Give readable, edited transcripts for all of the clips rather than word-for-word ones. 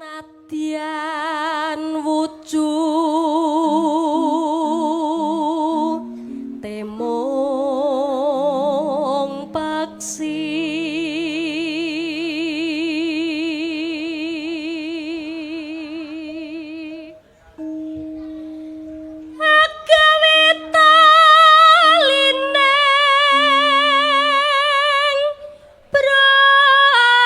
Senadyan wujud temung paksi agawe talining brangta.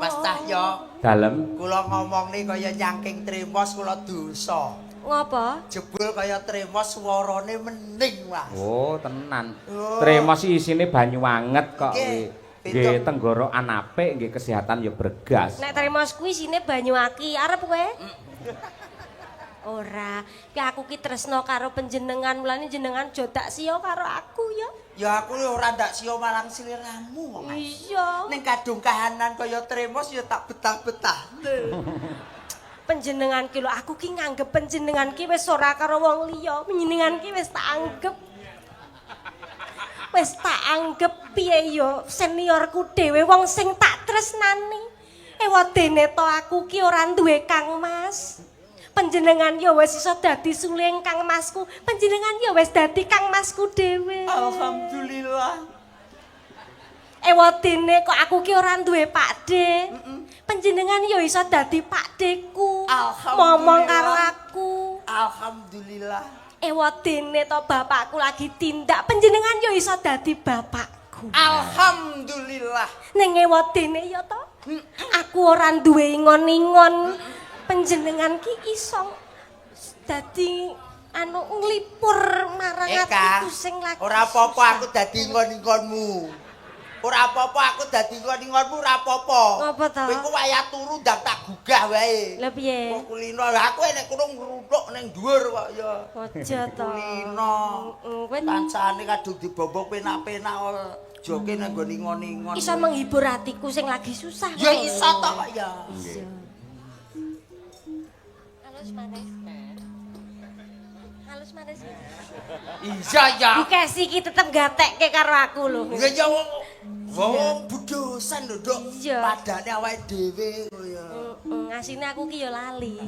Mas Cahyo, Dalem. Kula ngomongne kaya nyangking tremos kula dosa. Ngopo? Jebul kaya tremos suarane mening, Mas. Oh, tenan. Oh. Tremos isine banyu anget kok Nggih, kuwi. Nggih tenggorokan apik, nggih kesehatan ya bregas. Nek tremos kuwi isine banyu aki, arep kowe? Ora, ki aku ki tresno karo panjenengan, mulane jenengan aja dak siya karo aku ya. Ya aku ora ndak siya marang sliramu, Mas. Iya. Ning kadung kahanan kaya tremos ya tak betah-betah. Panjenengan ki lho, aku ki nganggep panjenengan ki wis ora karo wong liya. Panjenengan ki wis tak anggep. Wis tak anggep piye ya seniorku dhewe wong sing tak tresnani. Ewadene to aku ki ora duwe Kang Mas. Panjenengan ya wis iso dadi suling Kang Masku. Panjenengan ya wis dadi Kang Masku dhewe. Alhamdulillah. Ewadene kok aku ki ora duwe Pakde. Panjenengan ya iso dadi Pakdeku. Alhamdulillah. Momong karo aku. Alhamdulillah. Ewadene to bapakku lagi tindak, panjenengan ya iso dadi bapakku. Alhamdulillah. Ning ewadene ya to, aku ora duwe ingon-ingon. Panjenengan ki iso dadi anu nglipur marang Eka, atiku sing lagi. Ora apa-apa susah. aku dadi ingon-ingonmu. Ora apa-apa aku dadi ingon-ingonmu ora apa-apa. Ngopo to? Kowe ku wayah turu ndang tak gugah wae. Lah piye? Kok kulino aku enek kono ngruntuk ning dhuwur kok ya. Aja to. Kulino. Heeh, kowe Kancane kadung dibombok penak-penak joke nang nggon ingon-ingon. iso menghibur hatiku sing lagi susah. Ya iso to kok ya. Nggih. Halus manis. Halus manis. Iya ya. Bu Kesi iki tetep gatekke karo aku lho. Ya ya wong wong budosan lho, Nduk. Iya. Padane awake dhewe kok ya. Heeh, asine aku ki ya lali.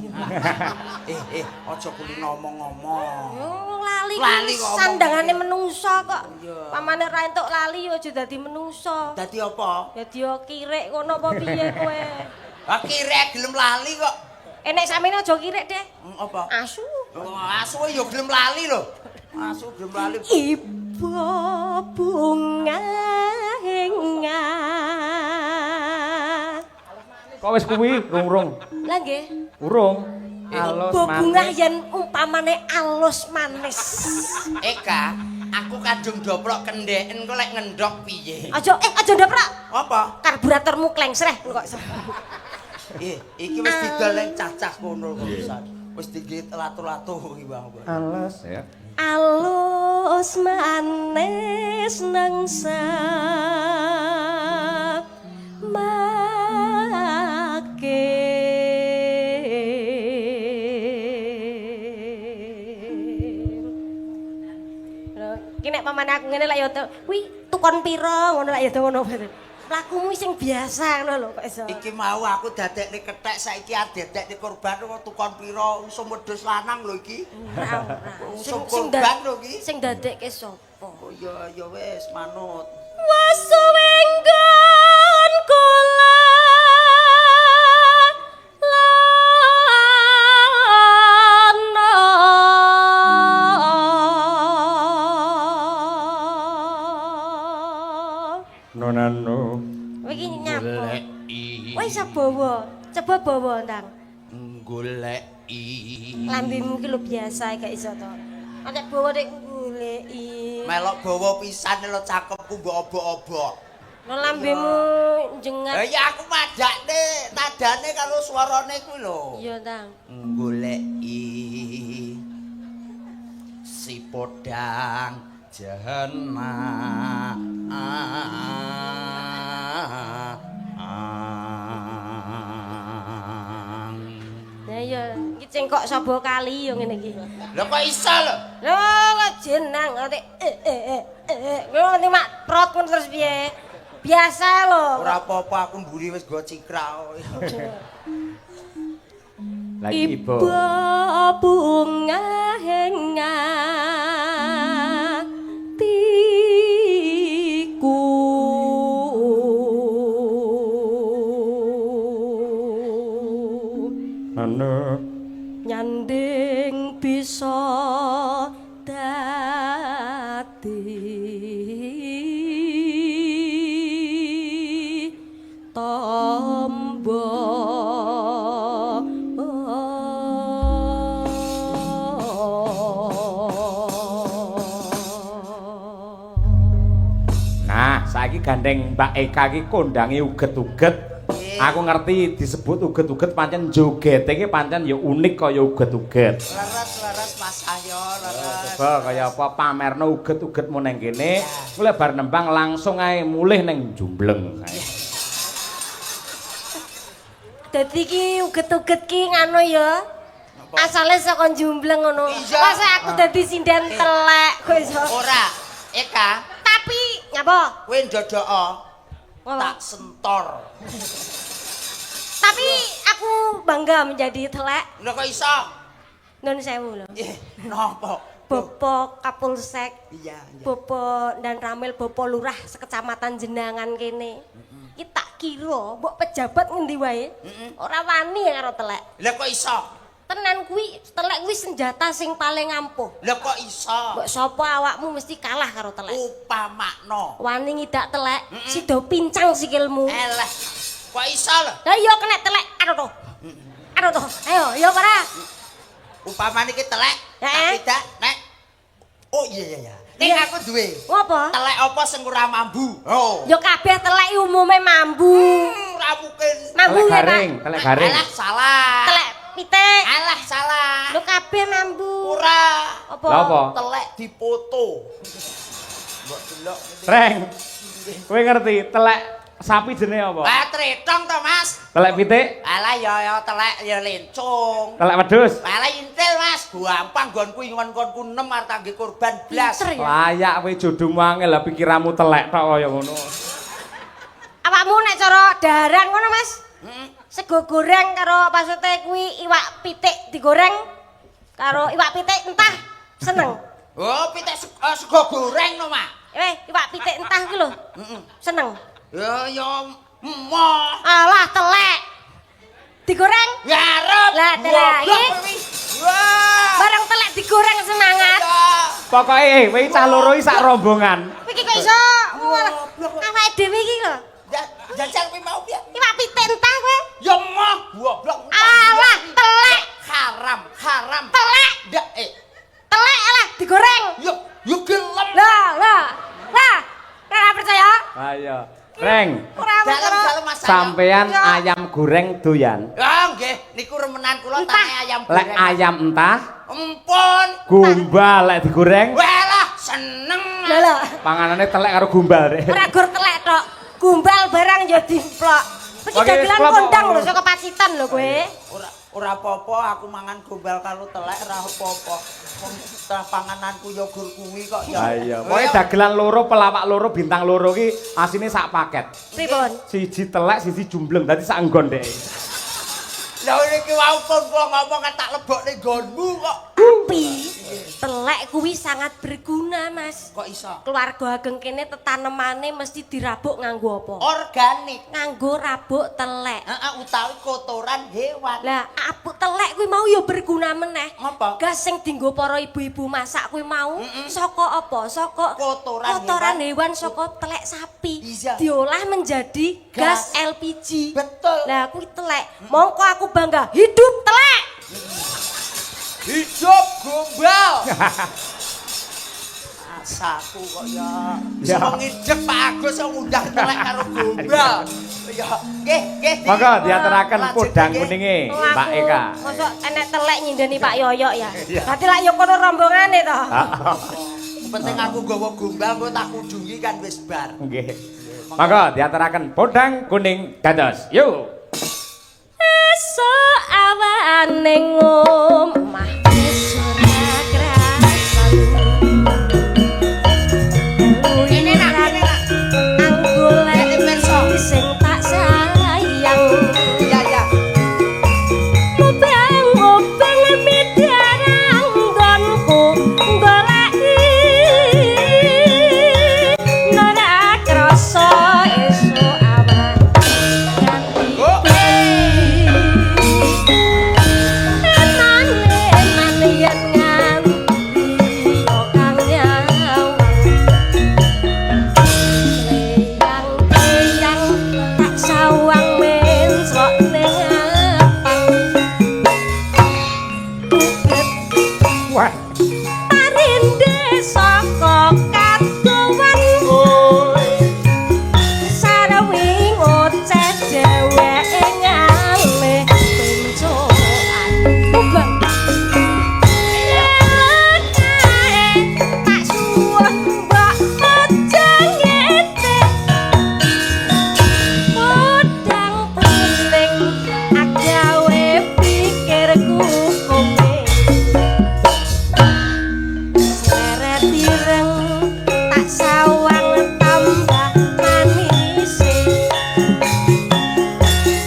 Eh, aja kulino omong-omong. Yo lali Lali ki kok omong. sandangane menungso kok. Iya. Pamane ra entuk lali ya aja dadi menungso. Dadi apa? Dadi yo kirik kono apa piye kowe? Ah kirek gelem lali kok. Eh nek samene aja kirik deh. Apa? Asu. Oh, asu ya gelem lali lho. Asu gelem lali. Ibu bunga Kok wis kuwi rung-rung? Lah nggih. Urung. Alus Ibu bunga manis. yen umpamane alus manis. Eka, aku kadung doprok kendeken kok lek ngendok piye? Aja aja ndaprak. Apa? Karburatormu klengsreh kok. Eh, iki wis didol ning cacah kono kok pisan. Wis digit latu-latu iki Bang. Alus ya. Alus manis nang make. Lho, iki nek pamane aku ngene lek ya kuwi tukon pira ngono lek ya ngono. Lakumu sing biasa ngono lho kok iso. Iki mau aku dadekne kethek saiki adedekne korban kok tukon pira usum wedhus lanang lho iki. Ora ora. Usum Sing korban lho iki. Sing dadekke sapa? Oh iya ya wis manut. Wasuwenggon kula lana. Nonano. Kowe iki nyapa? Kowe iso bawa. Coba bawa ndang. Goleki. Lambemu ki lho biasa gak iso to. Nek bawa nek goleki. Melok bawa pisan lho cakepku mbok obok-obok. Lho lambemu jengat. Lah ya aku madakne nadane karo swarane kuwi lho. Iya, Ndang. Goleki si podang jahana. Lah iya, iki Cengkok saba kali yo ngene iki. Lho kok iso lho? Lho kok jenang ngerti eh eh eh eh. Ngono ngerti mak prot ngono terus piye? Biasa lho. Ora apa-apa aku mburi wis go cikra. Lagi ibu. Ibu bunga atiku. Ana Nyanding bisa dadi tombo. Nah, saiki gandeng Mbak Eka iki kondange uget-uget. Aku ngerti disebut uget-uget pancen jogete iki pancen ya unik kaya uget-uget. Leres-leres Mas Ayo, leres. Coba kaya apa pamerno uget-ugetmu neng kene, mulai bar nembang langsung ae mulih neng Jumbleng. Ae. Dadi ki uget-uget ki ngono ya. Asale saka Jumbleng ngono. Iya. Masa aku dadi sinden telek kok iso. Ora, Eka, Tapi nyapa? kowe ndodoko Ngapa? tak sentor. Tapi aku bangga menjadi telek. Lho kok iso? Nun sewu lho. Eh, napa? Bapak Kapolsek, Iya, iya. Bapak dan Ramil, Bapak Lurah sekecamatan Jenangan kene. Iki tak kira mbok pejabat ngendi wae ora wani karo telek. Lho kok iso? Tenan kuwi telek kuwi senjata sing paling ampuh. Lho kok iso? Mbok sapa awakmu mesti kalah karo telek. Upamakno. Wani ngidak telek, sida pincang sikilmu. Eleh. Kok iso lho? Lah iya kena telek, aduh toh. Aduh toh. Ayo, iya para. Upamane iki telek, Heeh. tapi dak nek. Oh iya iya iya. Ning Iya. aku duwe. Ngopo? Telek apa sing ora mambu? Oh. Ya kabeh telek umume mambu. Ora mungkin. Mambu Telek ya, Pak. garing, telek garing. Alah salah. Telek pitik. Alah salah. Lho kabeh mambu. Ora. Apa? Lah apa? Telek dipoto. Mbok delok ngene. Reng. Kowe ngerti telek sapi jenenge apa? Lah tretong to, Mas. Telek pitik, Alah ya ya telek ya lencung. telek wedhus. Alah intil, Mas. Gampang nggonku ingon-ngonku 6 arep tangge korban blas. Pinter ya. Layak kowe jodohmu angel lah pikiranmu telek tok kaya ngono. Awakmu nek cara daharan ngono, Mas. Heeh. Sego goreng karo maksudnya kuwi iwak pitik digoreng karo iwak pitik entah seneng. Oh, pitik sego goreng no, Mak. Eh, iwak pitik entah kuwi lho. Heeh. Seneng. Ya ya emoh. Alah telek. Digoreng. Ya arep. Lah, telek Goblok iki. kowe. Wah. Bareng telek digoreng semangat. Ya. Pokoke kowe cah loro iki sak rombongan. Kowe iki kok iso Goblok. awake dhewe iki lho. Jajal kowe mau piye? Iwak pitik entah kowe. Ya emoh, goblok. Alah, telek. Haram, haram. Telek. Ndak Telek alah digoreng. yo yo gelem. Lah, lah. Lah, ora percaya? Ayo. Reng, Ora percaya. Dalem-dalem Mas. Ayo. sampean Ya. ayam goreng doyan. Ah nggih, niku remenan kula Entah. tane ayam Lek goreng. ayam entah, Empun. gombal lek digoreng, Walah, seneng. Lah lah. panganane telek karo gombal rek. Ora gur telek tok. Gombal barang ya dimplok. Iki Oke, dagelan klop. kondang lho saka Pacitan lho kowe. Ora ora apa-apa aku mangan gombal karo telek ora apa-apa. Wong setelah pangananku ya gur kuwi kok ya. Ah iya, pokoke dagelan loro, pelawak loro, bintang loro ki asine sak paket. Pripun? Siji telek, siji jumbleng, dadi sak nggon dek. Lah niki wau pun kula ngomong kan tak lebokne nggonmu kok. Tapi telek kuwi sangat berguna, Mas. Kok iso? Keluarga ageng kene tetanemane mesti dirabuk nganggo apa? Organik. Nganggo rabuk telek. Heeh, utawi kotoran hewan. Lah, abuk telek kuwi mau ya berguna meneh. Ngapa? Gas sing dienggo para ibu-ibu masak kuwi mau saka apa? Saka Kotoran kotoran hewan, saka telek sapi. Iya. Diolah menjadi gas, Gas. LPG. Betul. Lah kuwi telek. Mongko aku bangga hidup telek. Hidup gombal. Asaku kok ya. Ya. Wong ngidek Pak Agus kok ngundang telek karo gombal. Ya, nggih, nggih. Monggo diaturaken Lanjut, podang nggih. kuninge, Wong Mbak aku Eka. Mosok enek telek nyindeni Pak Yoyok ya. Iya. Berarti lak yo kono rombongane to. Penting aku nggawa gombal engko tak kudungi kan wis bar. Nggih. Monggo diaturaken podang kuning dados. Yuk. Esuk awan ning omah wis ora krasan. Kene nak, kene nak. Anggolek Kene pirsa. sing tak sayang. Iya. Mubeng-mubeng midarang nggonku goleki, ora krasa esuk awan nganti Oh. bengi. Eman-eman yen nganti yo kang nyawang, Leyang-leyang tak sawang mencrok ning apang. Uget Wah. parinde saka kadowan, sarwi ngoceh dheweke ngalih pencokan. Ubang kae tak suwun mbok aja ngete, podang kuning agawe pikirku kome. Sleret ireng tak sawang tambah manise,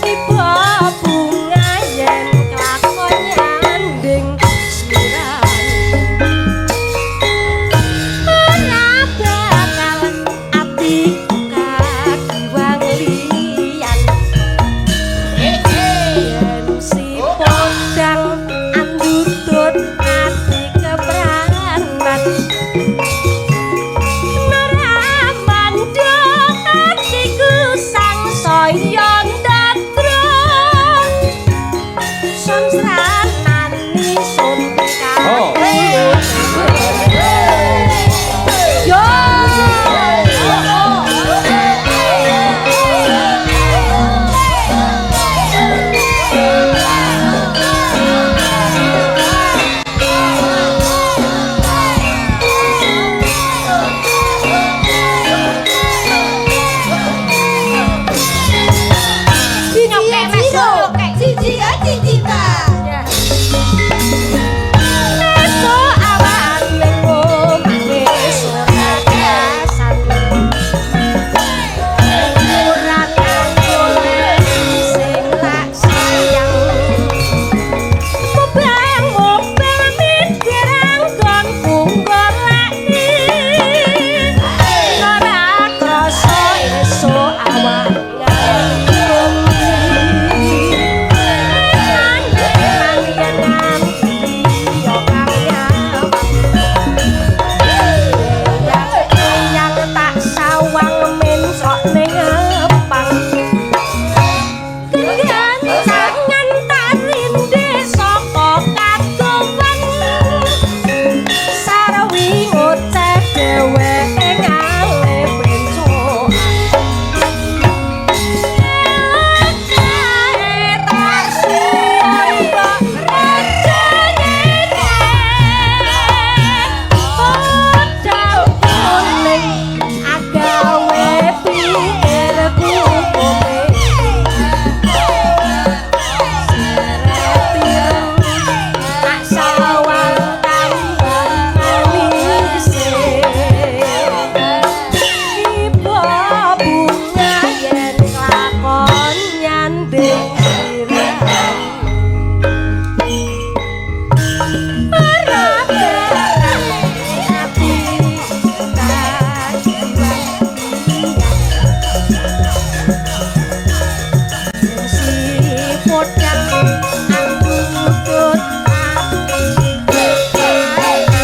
tiba bunga yen kelakon nyanding slirane. Ora bakal atiku kagiwang liyan, yen si podang andudut ati kepranan. Ora mandho atiku sang saya ndadra, sun sranani sun. Oh. Yo. Siji ya, siji ya, siji ta. Esuk awan ning omah wis ora krasan. Ora golek sing tak sayang. Mubeng-mubeng midirang nggonku goleki. Ora krasa esuk awan nganti bengi. Eman-eman yen nganti yo kang nyawang. Leyang tak sawang mencrok ning epang. Kegancangan tarinde saka kadowan, sarwi ngoceh dheweke ngalih pencokan. Kae tak suwun mbok aja ngene, podang kuning agawe pikirku kome. Seret ireng tak sawang tambah manise, tiba bunga yen kelakon nyanding slirane. Ora bakal ati kagiwang liyan, si podang andudut ati kepranan.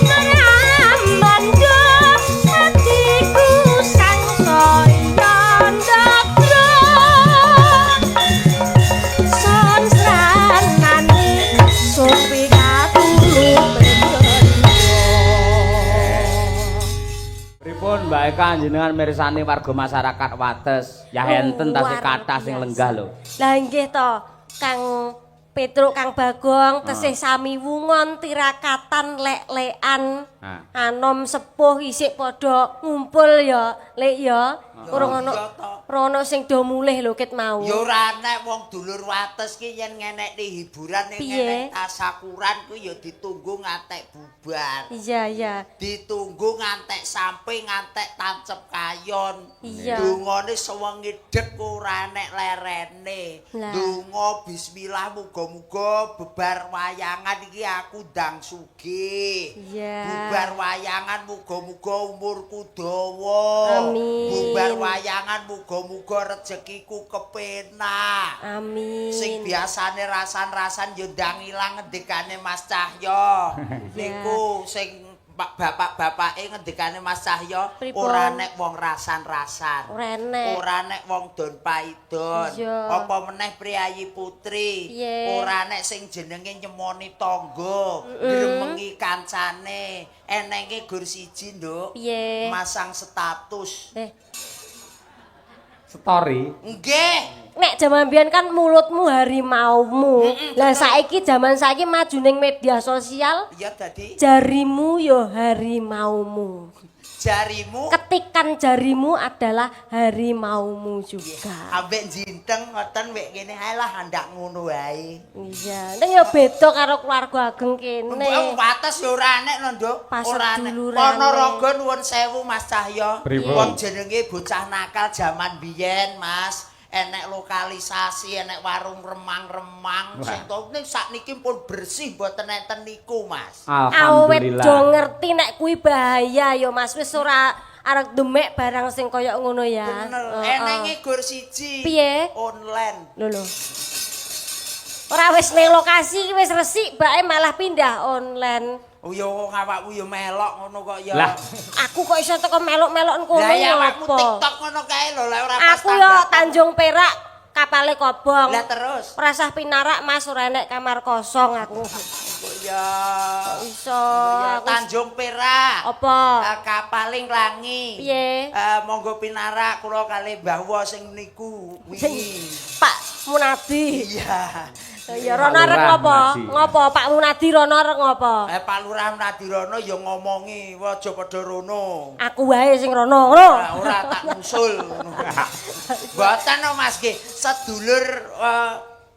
Ora mandho atiku sang saya ndadra, sun sranani sun pikatulu Pripun Mbak Eka jenengan mirsani warga masyarakat Wates? Ya enten tasih Luar kathah sing biasa. lenggah lho. Lah nggih to, Kang Petruk Kang Bagong tesih sami wungon tirakatan lek-lekan. Ah. Anom sepuh isik padha ngumpul ya, Lek ya. Urung ono Iya to. ora ono sing do mulih lho ket mau. Ya ora enek wong dulur wates ki yen ngenekne hiburan ning Piye? ngenek tasakuran kuwi ya ditunggu ngantek bubar. Iya, iya. Ditunggu ngantek sampe ngantek tancep kayon. Iya. Dungane sewengi dek ora enek lerene. Lah. Donga bismillah muga-muga bebar wayangan iki aku ndang sugih. Iya. Bubar wayangan muga-muga umurku dawa. Amin. Bubar wayangan muga-muga rezekiku kepenak. Amin. Sing biasane rasan-rasan yo ndang ilang ngendikane Mas Cahyo. Niku sing bapak-bapake ngendikane Mas Cahyo Pripun? ora nek wong rasan-rasan. Ora enek. Ora nek wong don paidon. Iya. Apa meneh priayi putri. Piye? Ora nek sing jenenge nyemoni tangga, gremengi kancane. Enenge gur siji, Nduk. Piye? Masang status. Eh, Story. Nggih. Nek jaman biyen kan mulutmu harimaumu. Lah saiki jaman saiki maju ning media sosial, Ya dadi jarimu yo harimaumu. Jarimu. Ketikan jarimu adalah harimaumu juga. Ambek jinteng ngoten wek kene ae lah andak ngono wae. Iya, ning yo beda karo keluarga ageng kene. Mbok wates ya ora enek lho, Nduk. Pas Ora enek. sedulurane. Ponorogo nuwun sewu Mas Cahyo. Pripun? Wong jenenge bocah nakal jaman biyen, Mas. Enek lokalisasi, enek warung remang-remang. Wah. Sing to ning sakniki pun bersih mboten enten niku, Mas. Awet Alhamdulillah. do ngerti nek kuwi bahaya yo Mas, wis ora arek demek barang sing kaya ngono ya. Bener. Heeh. Enenge gur siji. Piye? Online. Lho lho. Ora wis ning lokasi wis resik bae malah pindah online. Oh ya wong awakmu ya melok ngono kok ya. Lah. Aku kok iso teko melok-melok kono Lah ya awakmu ngopo? TikTok ngono kae lho, lah ora pas Aku yo tanggapan. Tanjung Perak kapale kobong. Lah terus. Ora sah pinarak Mas, ora enek kamar kosong aku. Kok ya. Iso Ya aku Tanjung Perak. apa? Kapale nglangi. Piye? Monggo pinarak kula kalih Mbah Wo sing niku wingi. Pak Munadi. Iya. Ya rono arek Lurah ngopo? Munadi. Ngopo Pak Munadi rono arek ngopo? Pak Lurah Nadirono ya ngomongi, "Wah, aja padha rono." Aku wae sing rono ngono. Ora ora tak ngusul ngono. Mboten no Mas nggih, sedulur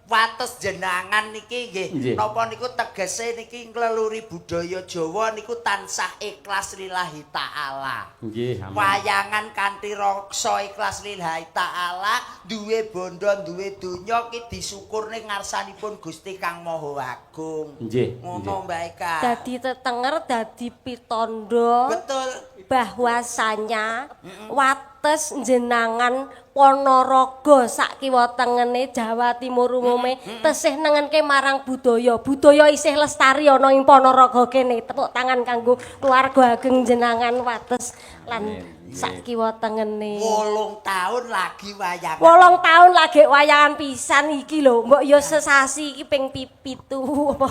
wates jenangan niki nggih. Nggih. Napa niku tegese niki ngleluri budaya Jawa niku tansah ikhlas lillahi taala. Nggih, amin. Wayangan kanthi rasa ikhlas lillahi taala, duwe bondo, duwe donya ki disyukurne ngarsanipun Gusti Kang Maha Agung. Nggih, Ngono nggih. Mbak Eka. Dadi tetenger, dadi pitondo Betul. bahwasanya wates jenangan Ponorogo sak kiwa tengene Jawa Timur umume tesih nengenke marang budaya. Budaya isih lestari ana ing Ponorogo kene. Tepuk tangan kanggo keluarga ageng jenangan wates lan Amin. sak kiwa tengene. 8 tahun lagi wayangan. 8 tahun lagi wayangan pisan iki lho. Mbok yo sesasi iki ping 7 apa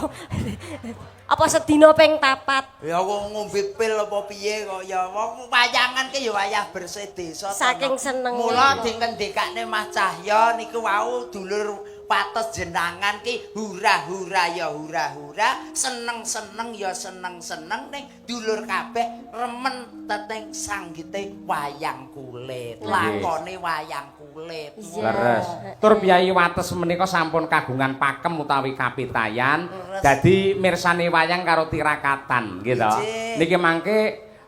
apa sedina ping 4. Ya wong ngombe pil apa piye kok ya wong wayangan ki ya wayah bersih desa to, Saking no. senenge. Mula dingendikane Mas Cahyo niku wau dulur wates jenangan ki hura-hura ya hura-hura, seneng-seneng ya seneng-seneng ning dulur kabeh remen teteng sanggite wayang kulit. Lakone wayang kulit. Iya. Leres. Tur piyayi wates menika sampun kagungan pakem utawi kapitayan. Leres. Dadi mirsani wayang karo tirakatan nggih to. Injih. Niki mangke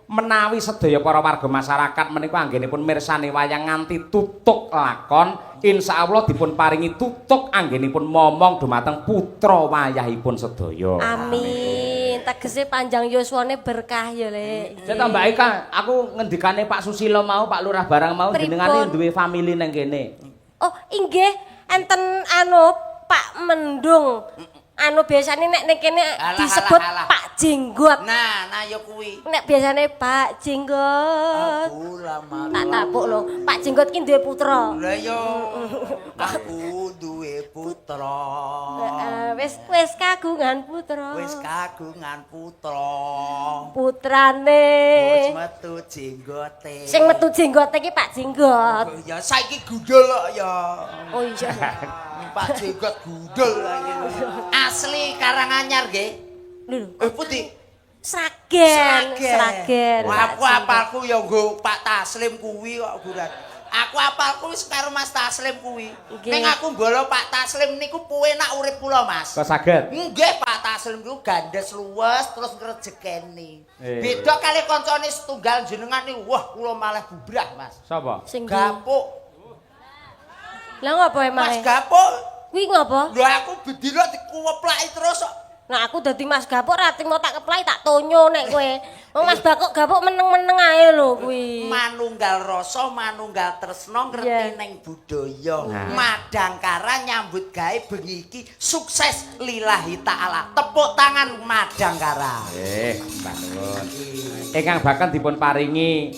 menawi sedaya para warga masyarakat menika anggenipun mirsani wayang nganti tutuk lakon, insyaallah dipun paringi tutuk anggenipun momong dumateng putra wayahipun sedaya. Amin. Tegese panjang yuswane berkah ya, Lek. Saya Mbak Eka, aku ngendikane Pak Susilo mau, Pak Lurah barang mau Pripun? jenengane duwe family nang kene. Oh, inggih enten anu Pak Mendung. Anu biasane nek ning kene Alah, disebut alah, alah. Pak Jenggot. Nah, nah ya kuwi. Nek biasane Pak Jenggot. Aku lama. Tak tapuk lho. Pak Jenggot ki duwe putra. Lah yo aku duwe putra. Heeh, wis wis kagungan putra. Wis kagungan putra. Putrane. Wis metu jenggote. Sing metu jenggote iki Pak Jenggot. Oh, ya saiki gundul kok ya. Oh iya. Pak Jenggot gundul iki. Asli Karanganyar nggih. Lho, Eh pundi? Sragen, Sragen. Wah, aku apalku ya nggo Pak Taslim kuwi kok guran. Aku apalku wis karo Mas Taslim kuwi. Nggih. Ning aku mbala Pak Taslim niku penak urip kula, Mas. Kok saged? Nggih, Pak Taslim niku gandes luwes terus ngrejekeni. Eh. Beda kali kancane setunggal jenengan niku, wah kula malah bubrah, Mas. Sapa? Sing ndi? Gapuk. Lah ngopo Mas emang? Gapuk. Kuwi ngopo? Lho aku bedino dikuweplaki terus kok. Nah aku dadi Mas Gapuk ra trimo tak keplai tak tonyo nek kowe. Wong Mas Gapuk Gapuk meneng-meneng ae lho kuwi. Manunggal rasa, manunggal tresna ngerti Iya. ning budaya. Nah. Madangkara nyambut gawe bengi iki sukses lillahi taala. Tepuk tangan Madangkara. Mbah nuwun. Ingkang bahkan dipun paringi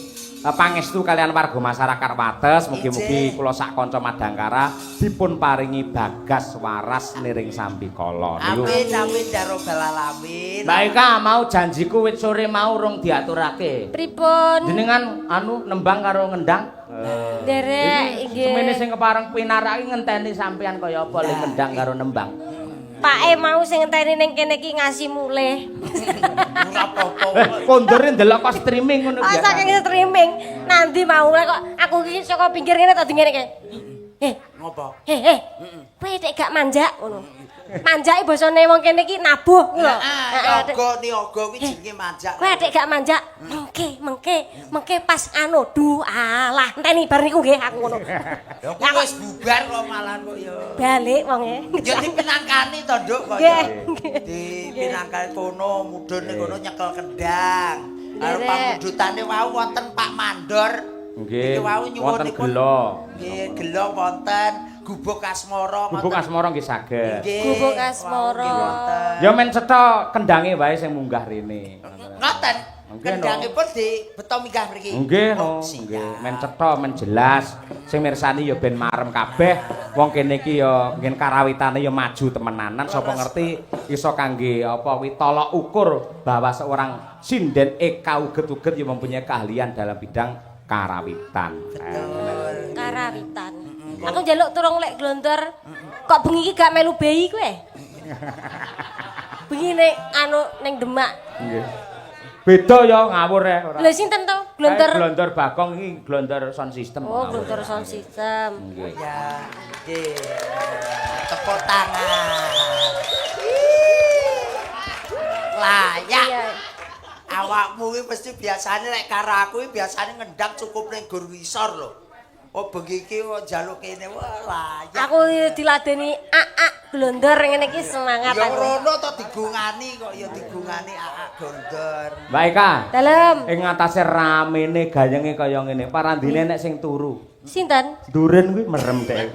pangestu kalian warga masyarakat Wates, mugi-mugi Ije. kula sak kanca Madangkara dipun paringi bagas waras niring sambikala. Niku. Amin amin ya robbal alamin. Mbak Eka mau janjiku wit sore mau rung diaturake. Pripun? Jenengan anu nembang karo ngendang. Nderek Iki semene nggih. sing kepareng pinarake ngenteni sampean kaya apa le ngendang karo nembang. Pake mau sing ngenteni ning kene iki ngasih mulih. Ora apa-apa. Kondore ndelok kok streaming ngono Oh, saking streaming. Nanti mau lah kok aku iki saka pinggir ngene tak ngene iki. Eh, Ngopo? eh, eh. Kowe tek gak manjak ngono. Manjake basane wong kene iki nabuh ngono lho. Ah, Heeh, tek- yoga niyaga kuwi jenenge manjak. Kowe adik gak manjak, mengke, mengke, mengke pas anu du alah enteni bar niku nggih aku ngono. Ya kuwi wis bubar kok malah kok ya. Balik wonge. Ya dipinangkani to, Nduk kok Nggih, ya. nggih. Dipinangkani kono mudhun ning kono nyekel kendang. Karo Nderek. pamundhutane wau wonten Pak Mandor. Nggih. Niki wau Wonten nyuwunipun gela. Nggih, gela wonten Gubuk Asmara Gubuk Asmara nggih saged. Nggih. Gubuk Asmara. Wau nggih wonten. Ya men cetha kendange wae sing munggah rene. Ngoten. Nggih, no. Kendangipun dibeto minggah mriki. Nggih Oh, no, siap. nggih. Men cetha, men jelas. Sing mirsani ya ben marem kabeh. Wong kene iki ya ngen karawitane ya maju temenanan. Sapa ngerti iso kangge apa kuwi tolok ukur bahwa seorang sinden Eka uget-uget ya mempunyai keahlian dalam bidang karawitan. Betul. Karawitan. Aku njaluk turung lek glondor. Kok bengi iki gak melu bayi kowe? Bengi nek anu ning Demak. Nggih. Beda ya ngawur ya ora. Lha sinten to glondor? Kae glondor Bagong iki glondor sound system. Oh, ngawur. glondor sound system. Nggih. Ya, nggih. Tepuk tangan. Layak. Iya. Awakmu iki mesti biasane nek karo aku iki biasane ngendang cukup ning gor ngisor lho. Oh bengi iki kok njaluk kene wah layak. Aku diladeni ak-ak glondor ngene iki semangat Ya aku. rono to digungani kok ya digungani aak gondor. Mbak Eka, Dalem. ing ngatasé ramene gayenge kaya ngene, parandine nek sing turu. Sinten? Duren kuwi merem dek.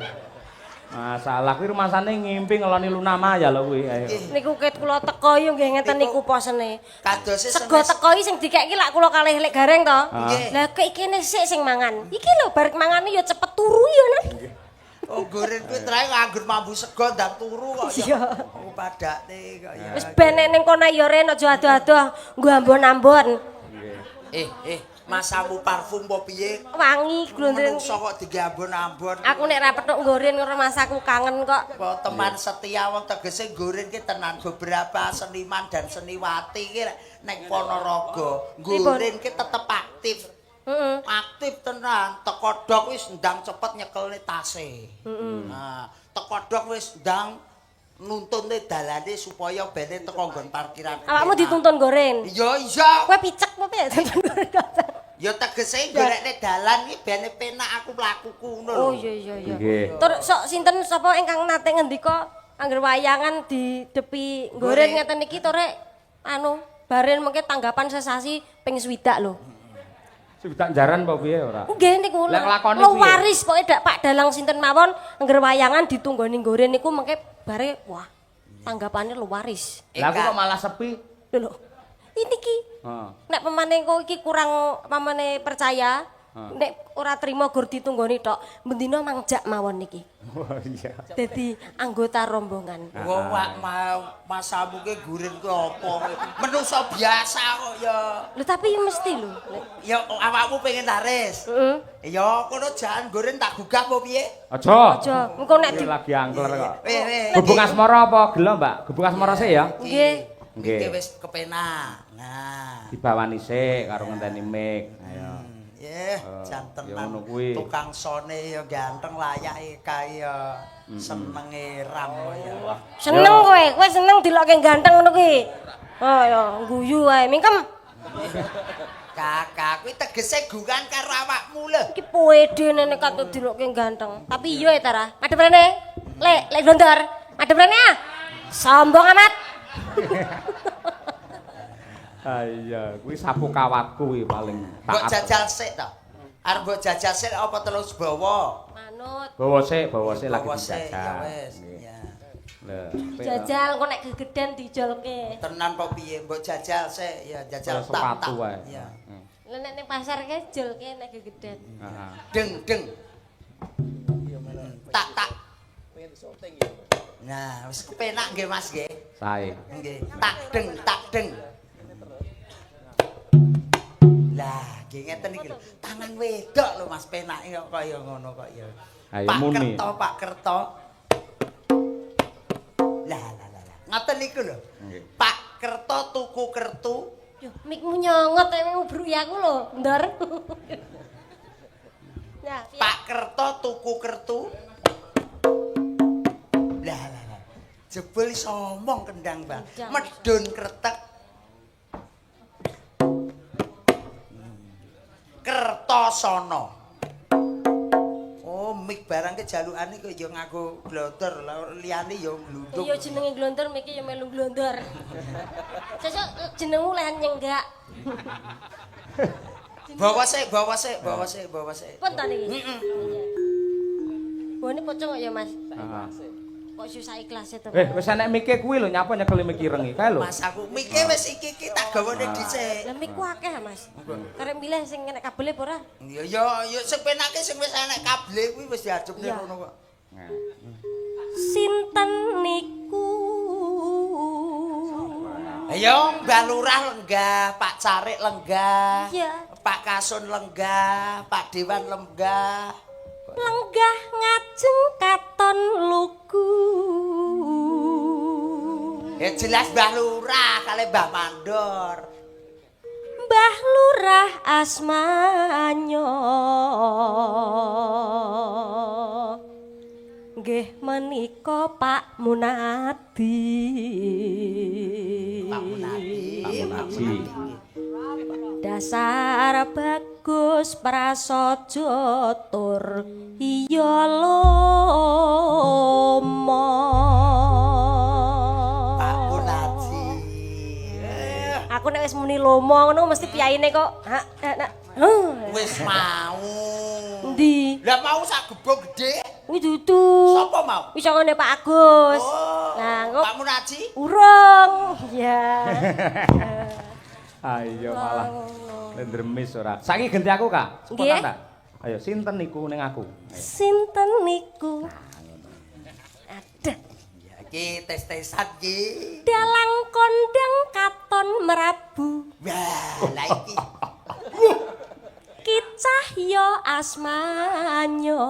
Masalah kuwi rumasane ngimpi ngeloni Luna Maya lho kuwi. Ayo. Niku ket kula teko yo nggih ngeten niku posene. Kadose Sego teko iki sing dikek iki lak kula kalih lek gareng to. Nggih. Lah kok iki sik sing mangan. Iki lho bar mangane ya cepet turu ya nan. Oh goren kuwi trae anggur mambu sego ndang turu kok ya. Iya. Oh padakne kok ya. Wis ben nek ning kono ya Ren aja adoh-adoh nggo ambon-ambon. Eh eh masamu parfum apa piye? Wangi glondren. Menungso kok diambon-ambon. Aku nek ra petuk nggoren karo masaku kangen kok. Apa teman setia wong tegese nggoren ki tenan beberapa seniman dan seniwati ki nek Ponorogo nggoren ki tetep aktif. Heeh. Aktif tenan, teko dok wis ndang cepet nyekelne tase. Nah, teko dok wis ndang nuntunne dalane supaya bene teko nggon parkiran. Awakmu dituntun goren. Iya iya. Kowe picek apa piye dituntun goren? Ya tegese golekne dalan ki bene penak aku mlakuku ngono lho. Oh iya iya iya. Nggih. Tur sok sinten sapa ingkang nate ngendika angger wayangan di depi nggoren Nggoren. ngeten iki tore anu baren mengke tanggapan sesasi ping 60 lho. Swidak jaran apa piye ora? Nggih niku. Lah nglakoni piye? Waris pokoke dak Pak Dalang sinten mawon angger wayangan ditunggoni nggoren niku mengke bare wah tanggapane luwaris. Lah aku kok malah sepi. Lho lho. Ini ki Heeh. nek pemane kok iki kurang pamane percaya, Nek ora trima gur ditunggoni tok, bendina mangjak mawon niki. Oh iya. Dadi anggota rombongan. Wong wak masamu ki gurin ku apa? Menungso biasa kok ya. Lho tapi ya mesti lho. Ya awakmu pengen laris. Heeh. Ya kono jangan gurin tak gugah apa piye? Aja. Aja, engko nek di Lagi angler kok. Weh weh. Gubuk asmara apa gelo, Mbak? Gubuk asmara sik ya. Nggih. Nggih. Iki wis kepenak. Nah. Dibawani sik karo ngenteni mik. Ayo. Yeh, Oh, jan ya tenan. ngono kuwi. Tukang sone ya ganteng layake kae ya senenge ram kok ya. Seneng kowe, kowe seneng dilokke ganteng ngono kuwi. Oh ya, guyu wae. Mingkem. Kakak kuwi tegese gugan karo awakmu lho. Iki poede nek katut dilokke ganteng. Tapi iya ya Tara. Madhep rene. Lek, lek glondor. Madhep rene ah. Sombong amat. Ah iya, kuwi sapu kawatku kuwi paling Mbok taat. jajal sik to. Arep mbok jajal sik apa terus bawa? Manut. Bawa sik lagi Bawa sik, ya dijajal. wis. Nggih. Ya. Lho, apik to. Jajal kok nek gegeden dijolke. Tenan apa piye mbok jajal sik ya jajal Kaya tak sepatu tak. wae. Ya. Lah nek ning pasar kae jolke nek gegeden. Heeh. Deng deng. Tak tak. Nah, wis kepenak nggih Mas nggih. Sae. Nggih. Tak deng tak deng. Lah, nggih ngeten iki lho. Tangan wedok lho Mas penake kok kaya ngono kok ya. Ayo Pak muni. Kerto, Pak Kerto. Lah lah lah lah. Ngoten niku lho. Nggih. Pak Kerto tuku kertu. Yo, mikmu nyongot nek ngubruki aku lho, Ndor. Nah, piye? Pak Kerto tuku kertu. Lah lah lah. Jebul iso omong kendang, Bang. Kendang. Medun kretek. Kertosono. Oh, mik barang ke jalukane kok ya nganggo glodor, lah liyane ya glundung. Iya jenenge glondor miki ya melu glondor. Sesuk jenengmu lehen nyenggak. Bawa sik, bawa sik, bawa sik, bawa sik. Pun to niki. Heeh. Bone pocong kok ya, Mas. Heeh. Kok susah ikhlas itu. Wis enek mike kuwi lho, nyapa nyekeli mik ireng iki kae lho. Mas aku mike wis iki iki tak gawane dhisik. Lah miku akeh, Mas. Karep milih sing enek kabele apa ora? Ya ya ya sing penake sing wis enek kable kuwi wis diajupne Iya. ngono kok. Nah. Sinten niku? Ayo Mbah Lurah lenggah, Pak Carik lenggah. Iya. Pak Kasun lenggah, Pak Dewan lenggah. Lenggah ngajeng katon lugu. Ya jelas Mbah Lurah kali Mbah Mandor. Mbah Lurah asmanyo. Nggih menika Pak Munadi. Pak Munadi. Pak Munadi. Dasar bagus prasaja tur iya lomo. Pak Munadi. Aku nek wis muni lomo ngono mesti piyaine kok. Ha, ha, ha. Huh. Wis mau. Endi? Lah mau sak gebok gede. Kuwi dudu. Sapa mau? Wis ngene Pak Agus. Oh. Nah, engko Pak Munaji. urung. Ya. Ayo malah ndremis ora. Saiki genti aku, Kak. Nggih. Spontan ta? Ayo sinten niku ning aku? Ayo. Sinten niku? Ada. Ya iki tes-tesan iki. Dalang kondang katon merabu. Wah, lah iki. Ki Cahya asmanyo.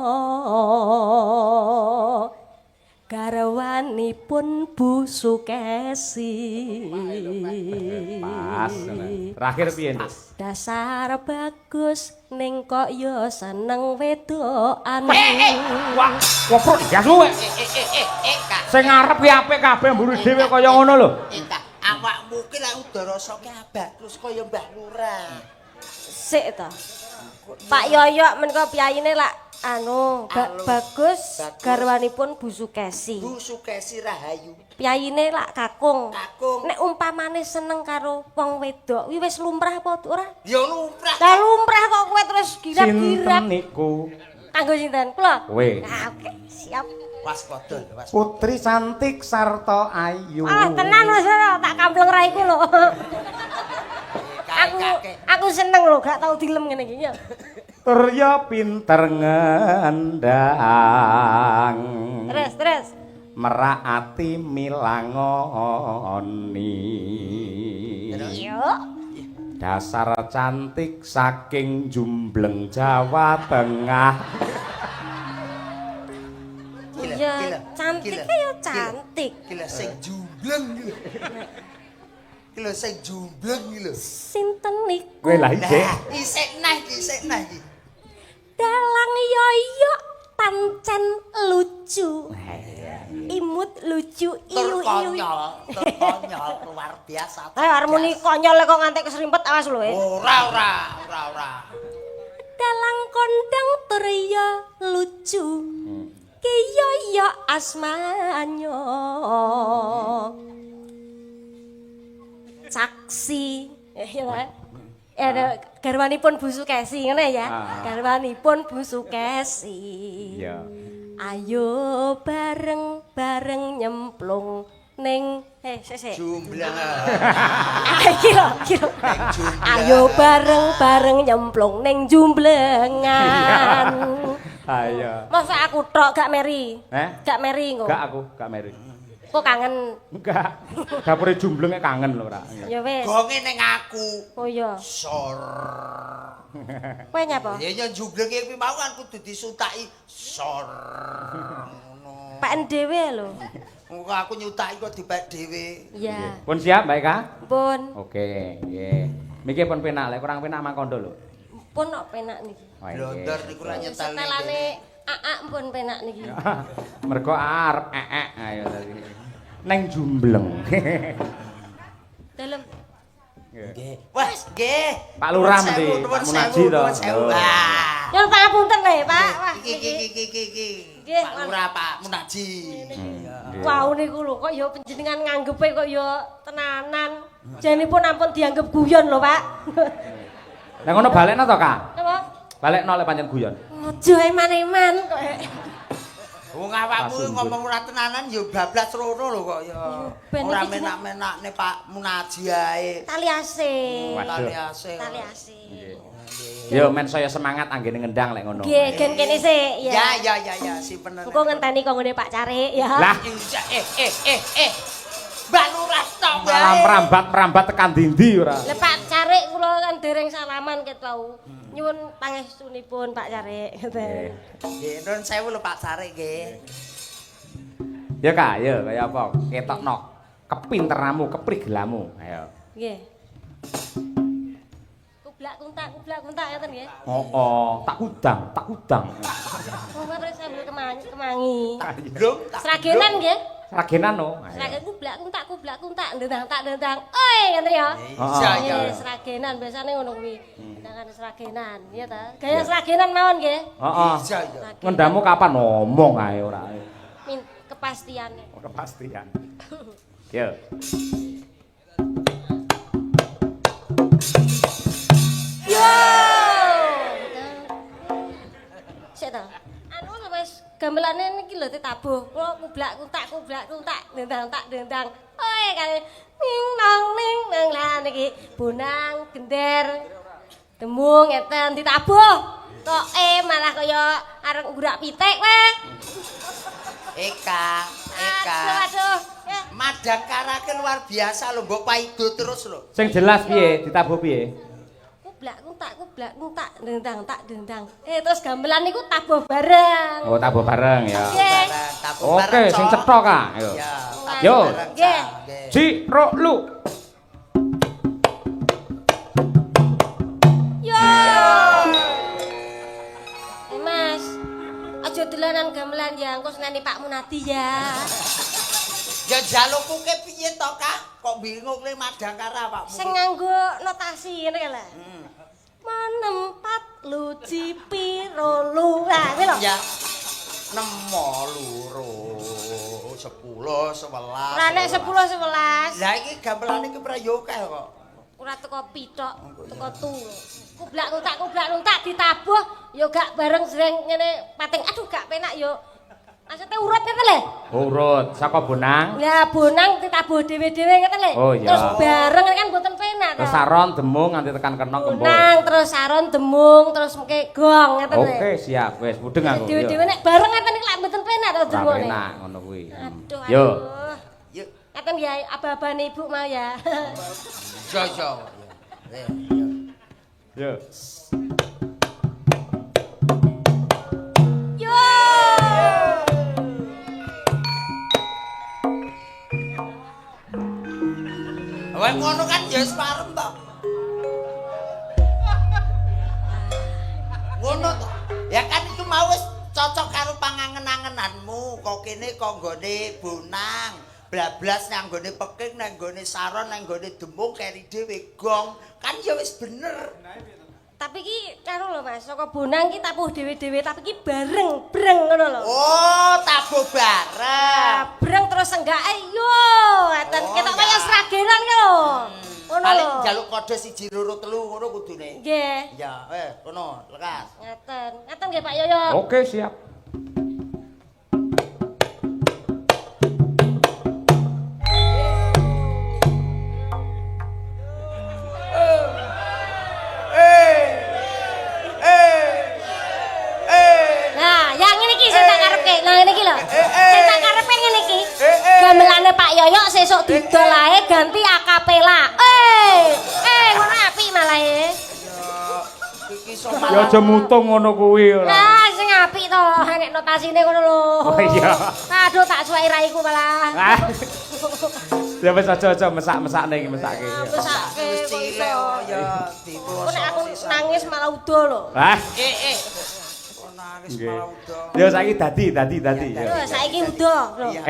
Garwanipun Bu Sukesi. Pas. Terakhir piye, Nduk? Dasar bagus ning kok ya seneng wedokan. Wah, koprok gas luwe. Eh, Kak. Sing ngarep ki apik kabeh mburi dhewe kaya ngono lho. Kak, awakmu ki lak udah rasake abah terus kaya Mbah Lurah. Sik to. Pak Yoyok menika piyayine lak anu Alus. bagus Bagus. garwanipun Bu Sukesi. Bu Sukesi Rahayu. Piyayine lak kakung. Kakung. Nek umpamane seneng karo wong wedok, kuwi wis lumrah apa ora? Ya lumrah. Lah lumrah kok kowe terus girap-girap. Sinten niku? Kanggo sinten? Kula. Kowe. Ah, oke, siap. Waspada lho, waspada. Putri cantik sarta ayu. Ah, tenan wis ora tak kampleng raiku lho. Kakek. Aku seneng lho, gak tau dilem ngene iki ya. Tur ya pinter ngendang. Terus, terus. Merak ati milangoni. Yo. Dasar cantik saking Jumbleng Jawa Tengah. Gila, Ya, gila, cantik gila, ya gila. cantik. Gila sing jumbleng iki lho. Gila sing jumbleng iki lho. Sinten niku? Kowe lah isih. Lah, isik nah iki, isik nah iki. Dalang yoyo pancen lucu. Imut lucu Tur iu iu. konyol, tur konyol luar biasa. Ayo harmoni konyol kok ngantek keserimpet awas lho. Eh. Ora ora, ora ora. Dalang kondang tur ya lucu. Ki yoyo asmanyo. Saksi. Ya ta? Ya garwanipun Bu Sukesi ngene ya. Ah. Garwanipun Bu Sukesi. Iya. Ayo bareng-bareng nyemplung ning sik sik. Jumbleng. Iki lho, iki lho. Jumbleng. Ayo bareng-bareng nyemplung ning jumblengan. Ayo. Masa aku tok gak meri? Eh? Gak meri engko. Enggak aku, gak meri. Kok kangen? Enggak. Dapure jumbleng kangen lho ora. Ya wis. Gonge ning aku. Oh iya. Sor. Kowe nyapa? Ya ya jumblenge kuwi mau kan kudu disutaki sor. Ngono. Peken dhewe lho. Engko aku nyutaki kok dipek dhewe. Iya. Pun siap, Mbak Eka? Pun. Oke, nggih. Miki pun penak, lek kurang penak mangkondo lho. Pun kok penak niki. Oh, nggih. Blondor niku ra nyetel. Setelane aak pun penak niki. Mergo arep eek ayo tadi. Neng jumbleng. Dalem. Nggih. Wah, nggih. Pak Lurah mesti, Pak Munaji to. Wah. Ya pangapunten lho, Pak. Wah, Iki iki iki iki iki. Nggih, Pak Lurah Pak Munaji. Wau niku lho kok ya panjenengan nganggepe kok ya tenanan. Janipun ampun dianggep guyon lho, Pak. Lah ngono balekno to, Kak? Napa? Balekno lek pancen guyon. Aja eman-eman kok. Wong awakmu Pasundut. ngomong ora tenanan ya bablas rono lho kok ya. Ben Ora iki jeneng- menak-menakne Pak Munaji ae. Tali ase. Waduh. Tali ase. Tali ase. Yo men saya semangat anggene ngendang lek ngono. Nggih, gen kene sik Ya ya. ya ya ya simpen. Engko ngenteni kok ngene Pak Carik ya. Lah eh. Mbak Lurah tok wae. malah merambat-merambat tekan dindi ora. Lah Pak Carik kula kan dereng salaman ket wau. Nyuwun pangestunipun Pak Carik. Nggih. Nggih, nuwun sewu lho Pak Carik nggih. Ya Kak, ya kaya apa? Ketokno kepinteranmu, keprigelamu. Ayo. Nggih. Kublak kuntak ngeten nggih. Oh, tak udang, tak udang. Oh, terus sambil kemangi, kemangi. Blung tak. Sragenan nggih. Sragenan no. Ayo. Sragen kublak kuntak, ndang tak ndang. Oi, ngeten ya. Iya iya. Nggih, sragenan biasane ngono kuwi. Ndangan sragenan, iya ta. Gaya sragenan mawon nggih. Heeh. Iya iya. Ngendamu kapan ngomong ae ora. Min kepastiane. Oh, kepastian. Yo. Yo. Sik ta. Anu wis gamelane niki lho ditabuh. Kula kublak kuntak ndang tak ndang. Oi kare ning nong ning nang lah niki bonang gender. Demung ngeten ditabuh. Toke malah kaya arep nggurak pitik kowe. Eka, Eka. Aduh aduh. Ya. Madangkara ke luar biasa lho, mbok paido terus lho. Sing jelas piye? Ditabuh piye? Kublak kuntak ndang tak ndang. Terus gamelan niku tabuh bareng. Oh, tabuh bareng ya. Nggih. Bareng, tabuh Oke, bareng, sing Cok. cetha Kak. Ayo. Ya, tabuh Yo. bareng, Cok. Nggih. Nggih. Ji, ro, lu. Yo. Mas, aja dolanan gamelan ya, engko seneni Pak Munadi ya. Ya jalukku ke piye to, Kak? Kok bingung le Madangkara awakmu? Sing nganggo notasi ngene lho. Menempat luci piro lu. Lah, kuwi lho. Ya. Nemo loro, 10, 11. Ora nek 10 11. Lah iki gamelane iki prayo akeh kok. Ora teko pithok, teko tu. Kublak kuntak ditabuh ya gak bareng sering ngene pating. Aduh gak penak yo. Maksudnya urut ngeten lho. Urut saka Bonang. Ya Bonang ditabuh dhewe-dhewe ngeten lho. Oh, iya. Terus bareng kan mboten penak to. Terus saron demung nganti tekan kenong kembul. Bonang terus saron demung terus mengke gong ngeten lho. Oke, siap. Wis mudeng aku. Dhewe-dhewe nek bareng ngeten iki lak mboten penak to Ora dirungokne. penak ngono kuwi. Aduh. Yo. Aduh. Yuk. Ngaten ya aba-abane ibu mau ya. Yo yo. Yo. Yo. Yo. Wah ngono kan ya wis parem to. Ngono to. Ya kan iku mau wis cocok karo pangangen-angenanmu. Kok kene kok nggone Bonang, blablas nang nggone peking, nang nggone saron, nang nggone demung keri dhewe gong. Kan ya wis bener. Tapi ki karo lho Mas, saka Bonang ki tapuh dhewe-dhewe, tapi ki bareng, breng ngono lho. Oh, tabuh bareng. Breng terus enggak yo, ngeten Oh, ketok ya. kaya sragenan ki lho. Ngono Paling lho. njaluk kode 1 2 3 ngono kudune. Nggih. Ya, kono, lekas. Ngaten. Ngaten nggih Pak Yoyo. Oke, siap. Nah, yang ngene iki sing tak karepke. Nah, ngene iki lho. Sing tak karepke ngene iki. Gamelane Pak Yoyo sesuk didol ae ganti akapela. Ngono apik malah e. Iki iso Ya aja mutung ngono kuwi ora. Nah, sing apik to, nek notasine ngono lho. Oh, iya. Aduh, tak suweki raiku malah. Ah. Ya wis aja-aja mesak-mesakne iki mesake. Mesake wis kok cilik iso. kok ya Kok nek aku nangis malah udo lho. Ah. Kok nangis Nggih. malah udo. Ya saiki dadi dadi dadi. Ya, Lho, saiki udo lho. Iya.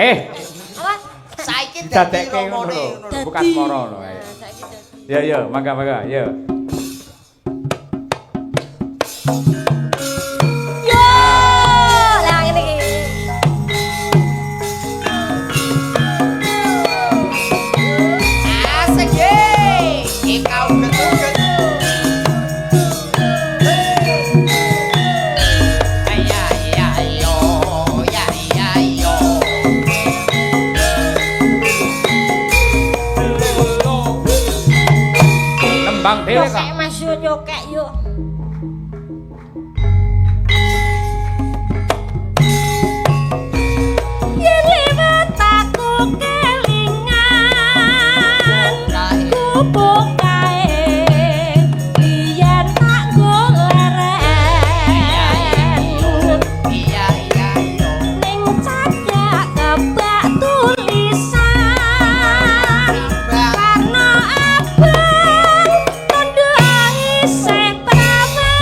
Apa? Saiki dadi Didadekke ngono romone lho. ngono lho. Bukan moro lho ae. Nah, saiki dadi. Ya ya, mangga mangga, ya. Yo, lah ngene iki. Asik ye. Eka uget-uget. Ya ya yo, ya ya yo. Nembang dhewe kok. Nyokek Mas yo nyokek yo. Yen liwat aku kelingan gubuk kae biyen tak goleren Iya iya yo. ning cagak kebak tulisan warna abang tondo isih prawan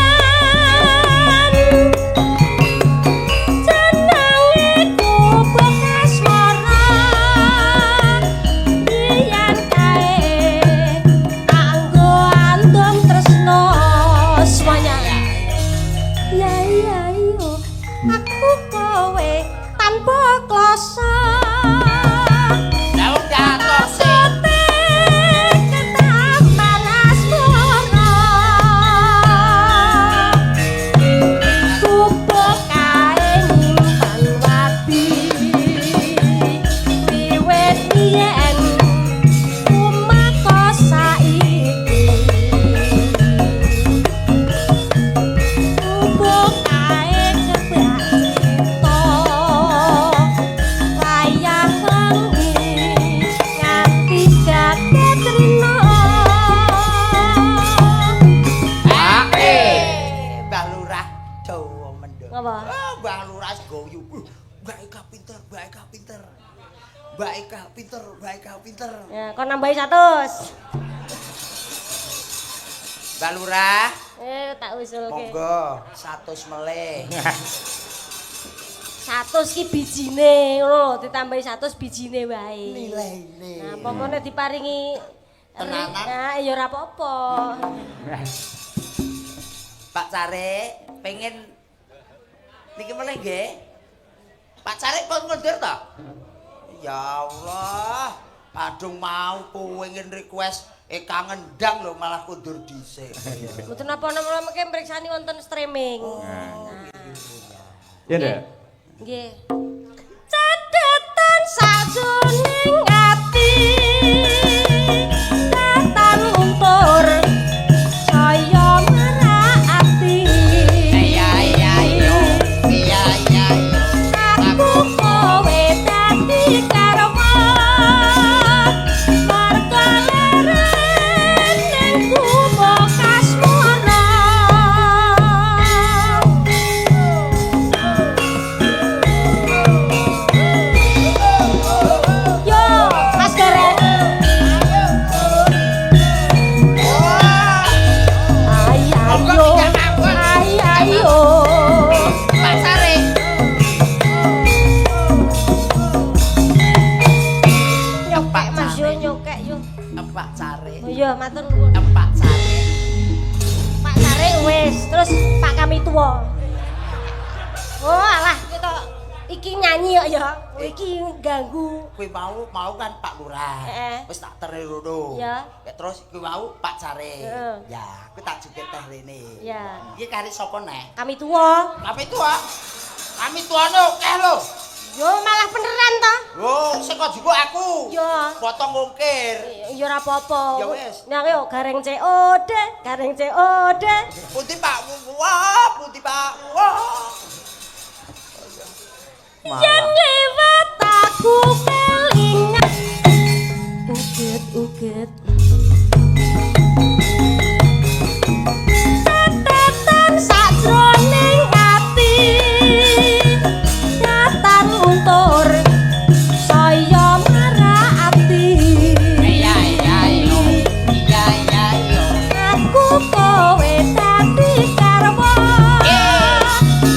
jenenge gubuk asmara biyen kae kanggo andum tresno semuanya. Ya iya iyo aku kowe tanpa kloso. Lah udah sih. Maksute ketaman asmara gubuk kae nyimpan wadi wiwit biyen kumaka saiki gubuk kae kebak crita wayah wengi nganti kaget rina. Mbah Lurah dawa mendho. Ngapa? Oh, Mbah Lurah goyu. Mbak Eka pinter, Mbak Eka pinter. Mbak Eka pinter, Mbak Eka pinter. Ya, kon nambahi 100. Mbah Lurah, Tak usulke. monggo 100 melih. 100 ki bijine ngono lho, ditambahi 100 bijine wae. Nilaine. Nah, pomone diparingi Tenanan. Nah, ya ora apa-apa. Pak Carik pengen niki melih nggih. Pak Carik pun ngundur to? Ya Allah, kadung mau pengen request Eka ngendang lho malah kundur dhisik. Mboten napa-napa mengke mriksani wonten streaming. Ya, Nduk. Nggih. Sajroning ati datan luntur saya marak ati. Iya iya yo. Iya iya yo. Aku kowe dadi karma marga leren ning kubo kasmara. Yo, Mas Gareng. Ay ayo. Ay ayo. Pak Sare. Nyokek, Mas, yo nyokek yo. Pak Sare. Oh iya, matur nuwun. Pak Sare. Pak Sare wis, terus Pak kami tua. Oh alah, kita iki nyanyi kok ya. Iki ganggu. Kuwi mau mau kan Pak Lurah. Heeh. Wis tak teri rono. Ya. Ya terus kuwi mau Pak Sare. Heeh. Ya, kuwi tak jukit teh rene. Ya. Iki kari sapa neh? Kami tua. Kami tua. Kami tuane akeh lho. Yo malah beneran toh. Lho, sing kok jupuk aku. Yo. Potong ongkir. Ya ora apa-apa. Ya wis. Nah yo gareng COD, gareng COD. Putih Pak. Wah, putih Pak. Wah. Yen lewat aku kelingan. Uget uget. Tetetan sajroning ati. Datan luntur saya marak ati. Iya iya yo. Iya iya yo. Aku kowe dadi karwa.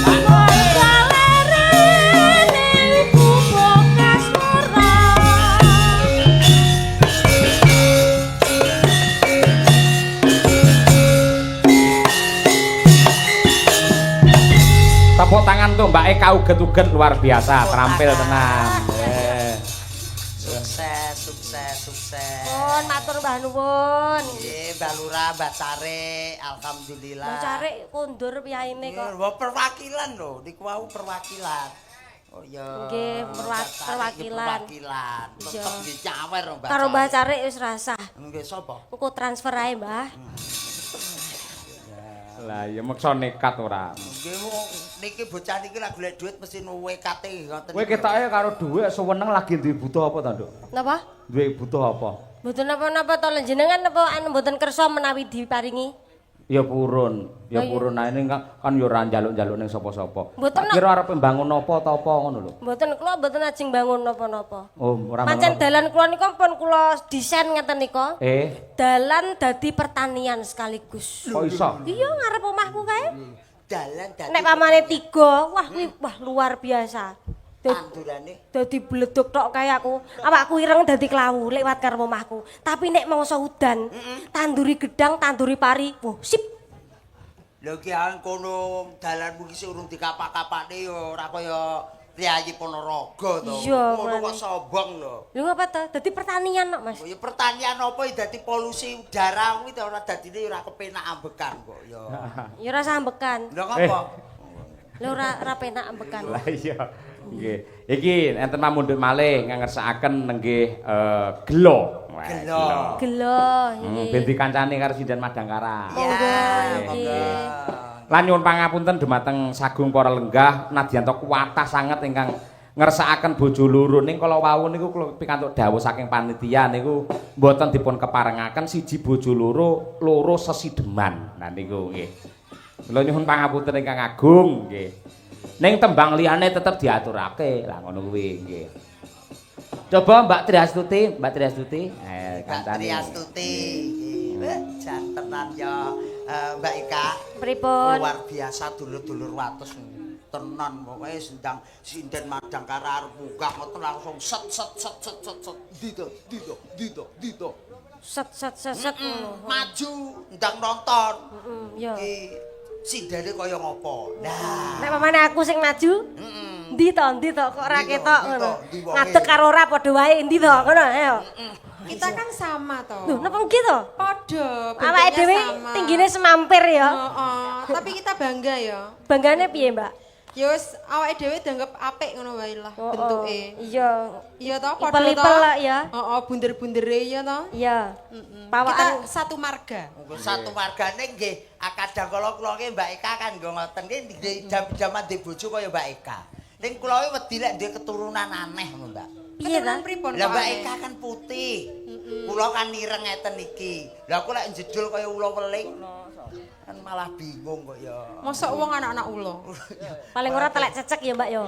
Marga leren ning kubo kasmara. Tepuk tangan tuh Mbak Eka uget-uget luar biasa, terampil tenan. Eh. Sukses, sukses, sukses. Pun matur mbah nuwun. Nggih, Mbak Lurah, Mbak Sare, alhamdulillah. Mbah Sare kondur piyaine kok. Nggih, wah, perwakilan lho, niku wau perwakilan. Oh iya. Nggih, Mbak Sare perwakilan. Perwakilan. Iya. Tetep nggih nyawer lho, Mbak. Karo Mbah Sare. Sare wis rasah. Nggih sapa? Engko transfer ae, Mbah. Lah ya meksa nekat ora. Nggih wong niki bocah niki lak golek duit mesti WKT ngoten. Kowe ketoke karo dhuwit suweneng lagi duwe butuh apa ta, Nduk? Napa? Duwe butuh apa? Mboten napa-napa to jenengan napa anu mboten kersa menawi diparingi? Ya purun, ya Oh, iya. purun ae ning kan kan ya ora njaluk-njaluk ning sapa-sapa. Mboten, Tak kira arep mbangun apa ta apa ngono lho. Mboten kula mboten ajeng bangun napa-napa. Oh, ora Pancen bangun. dalan kula nika pun kula desain ngeten nika. Eh, Dalan dadi pertanian sekaligus. kok iso? Iya ngarep omahku kae. Dalan dadi Nek pamane tiga, wah kuwi wah luar biasa. Tandurane Dadi bleduk tok kae aku. Awakku ireng dadi klawu lewat karo omahku. Tapi nek mangsa udan, tanduri gedang, tanduri pari, wah sip. Lho ki kono dalanmu ki sik urung dikapak-kapakne ya ora kaya priyayi Ponorogo to. Iya, Ngono kok mane. sombong lho. Lho ngapa ta? Dadi pertanian kok, Mas. Ya pertanian apa ya dadi polusi udara kuwi ta ora dadine ora kepenak ambekan kok ya. Ya ora sambekan. Lho ngapa? Lho ora ora penak ambekan. Lah iya. Nggih. Iki enten pamundhut malih ngersakaken nenggih gelo. Wah, Gelo. Gelo Hmm, iki. ben dikancani karo Sinden Madangkara. Monggo Ya, iki. monggo. Lan nyuwun pangapunten dumateng sagung para lenggah nadyan kuwatah sanget ingkang ngersakaken bojo loro ning kala wau niku kula pikantuk dawuh saking panitia niku mboten dipun keparengaken siji bojo loro loro sesideman. Nah niku nggih. Kula nyuwun pangapunten ingkang agung nggih. Ning tembang liyane tetep diaturake. Lah ngono kuwi nggih. Coba Mbak Triastuti, Mbak Triastuti. Mbak Kancane. Triastuti. Nggih. Jan tenan ya Mbak Ika. Pripun? Luar biasa dulur-dulur wates. Tenan pokoke sendang sinden Madangkara arep munggah ngoten langsung set set set set set set dito dito dito dito. Set set set set ngono. Maju ndang nonton. Heeh, ya. Iki sindene kaya ngopo. Nah, Nek pamane aku sing maju, Ndi to, ndi to kok ora Ndi to, ketok ndi ngono. to, ndi wonge? Ngadeg karo ora padha wae ndi to ngono ayo. Kita kan sama toh. Lho napa nggih to? Podo, Awake bentuknya dhewe sama. tinggine semampir ya. Heeh, tapi kita bangga ya. Banggane piye, Mbak? Ya wis awake dhewe dianggap apik ngono wae lah Oh, oh. bentuke. Iya. Iya toh, padha Ipel-ipel toh. lah ya. Heeh, bunder-bundere ya toh. Iya. Kita Pawaan satu marga. Monggo satu wargane nggih, kadang kala kula ki Mbak Eka kan nggo ngoten ki nggih jam-jaman ndek bojo kaya Mbak Eka. Ning kula ki wedi lek duwe keturunan aneh ngono, Mbak. piye ta? Keturunan pripun Lah kok Mbak aneh? Eka kan putih. Kula kan ireng ngeten iki. Lah aku lek jedul kaya ula weling kan malah bingung kok ya. Mosok wong anak-anak ula. Paling ora telek cecek ya, Mbak yo.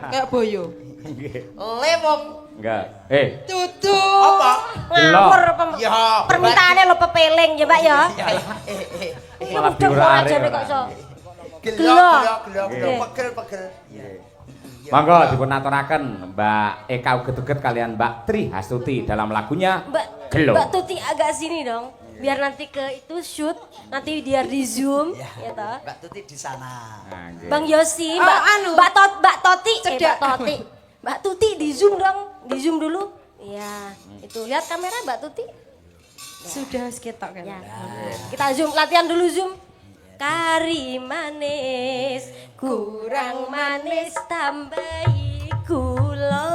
Kayak boyo. Nggih. Lewong Enggak. Eh, Tutu. apa? Ngawur Ya, permintaane lo pepeling ya, Mbak ya. Ya, eh eh. Iya Malah mudeng diurak ora arek jane ora. kok iso. Gelo Gelo. gelo gelo gelo Nggih. pegel pegel. Iya. Monggo dipun aturaken Mbak Eka Uget-uget kalian Mbak Tri Hastuti dalam lagunya Mbak Gelo. Mbak Tuti agak sini dong. Biar nanti ke itu shoot, nanti biar di zoom ya toh. Mbak Tuti di sana. Nah, nggih. Bang Yosi, Oh, Mbak anu. Mbak Tot, Mbak Toti, eh, Cedak. Mbak Toti. Mbak Tuti di zoom dong, di zoom dulu. Iya, itu lihat kamera Mbak Tuti. Sudah wis ketok kan. Ya. Kita zoom, latihan dulu zoom. Kari manis, kurang manis tambahi gula.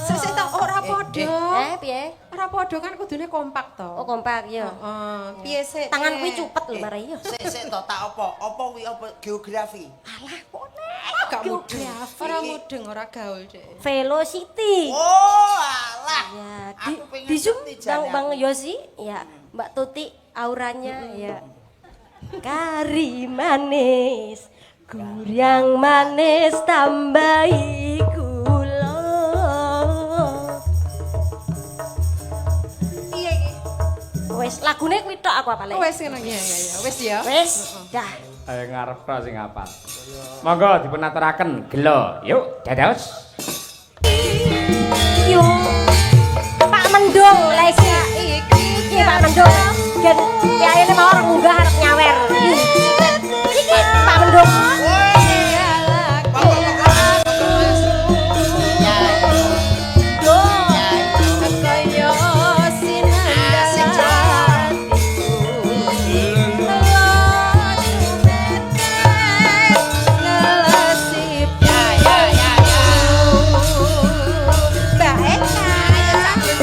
Sik sik tok ora padha. Eh, piye? Ora padha kan kudune kompak to. Oh, kompak ya. Heeh. Piye sik? Tangan kuwi cupet lho marai yo. Sik sik to tak apa? Apa kuwi apa geografi? Alah, kok gak mudeng. Ora Iki. mudeng, ora gaul dek. Velocity. Oh, alah. Ya, di, Aku pengen di zoom ngerti Bang jane Bang aku. Yosi, ya, Mbak Tuti auranya ya. Kari manis, kurang manis tambahi gula. Iya iki. Wes lagune kuwi tok aku apale. Wes ngono ya ya ya. Wes ya. Wes, dah. Ayo ngarep tok sing hafal. Monggo dipun aturaken Gelo. Yuk, dados. Yo. Pak Mendung lha iki. Iki Pak Mendung. Gen kiyaine mau arep munggah arep nyawer. Iki Pak Mendung. Kaya sinandal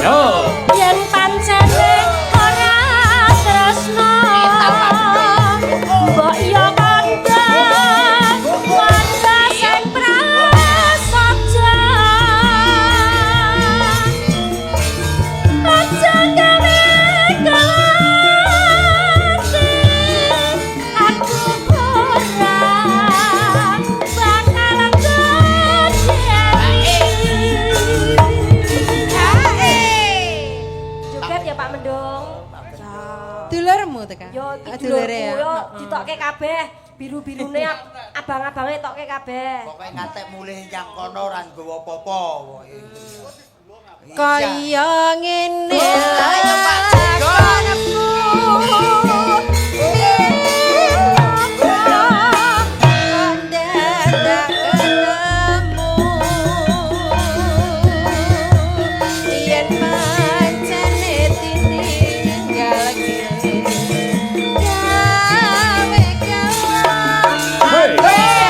Yo. Yen pancene ora tresno mbok yo kandha kandha sing prasaja aja gawe kelati aku ora bakal kecewa. Joget ya Pak Mendung. Dulurmu teka. Yo iki Ah, dulure dulurku ya. yo ditokke kabeh, biru-birune abang-abange tokke kabeh. Pokoke ngatek mulih nyang kono ora nggawa apa-apa pokoke. Kaya ngene Ayo, Pak Joko. lakonku. Kok dadak ketemu. Yen pancene ditinggal gawe gawe. Hey. Hey!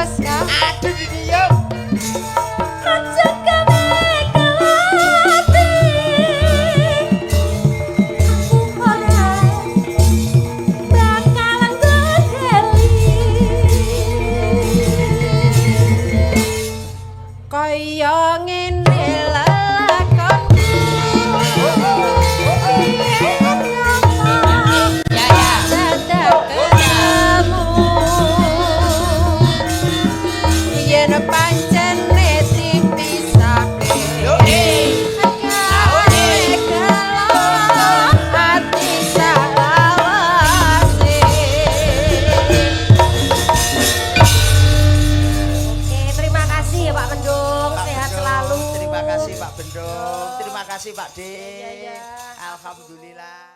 Alaska. Aduh diyem. Aja gawe kelati. Aku ora bakalan godeli. Kaya ngene lelakonku. Ya ya. Dadak ketemu. Yen pancene dipisahke. Yo eh. Gawe gelo ati salawase. Oke, terima kasih ya Pak Mendung, Pak sehat Bendung, selalu. Terima kasih Pak Bendung. Terima kasih Pak D. Iya, iya. Alhamdulillah.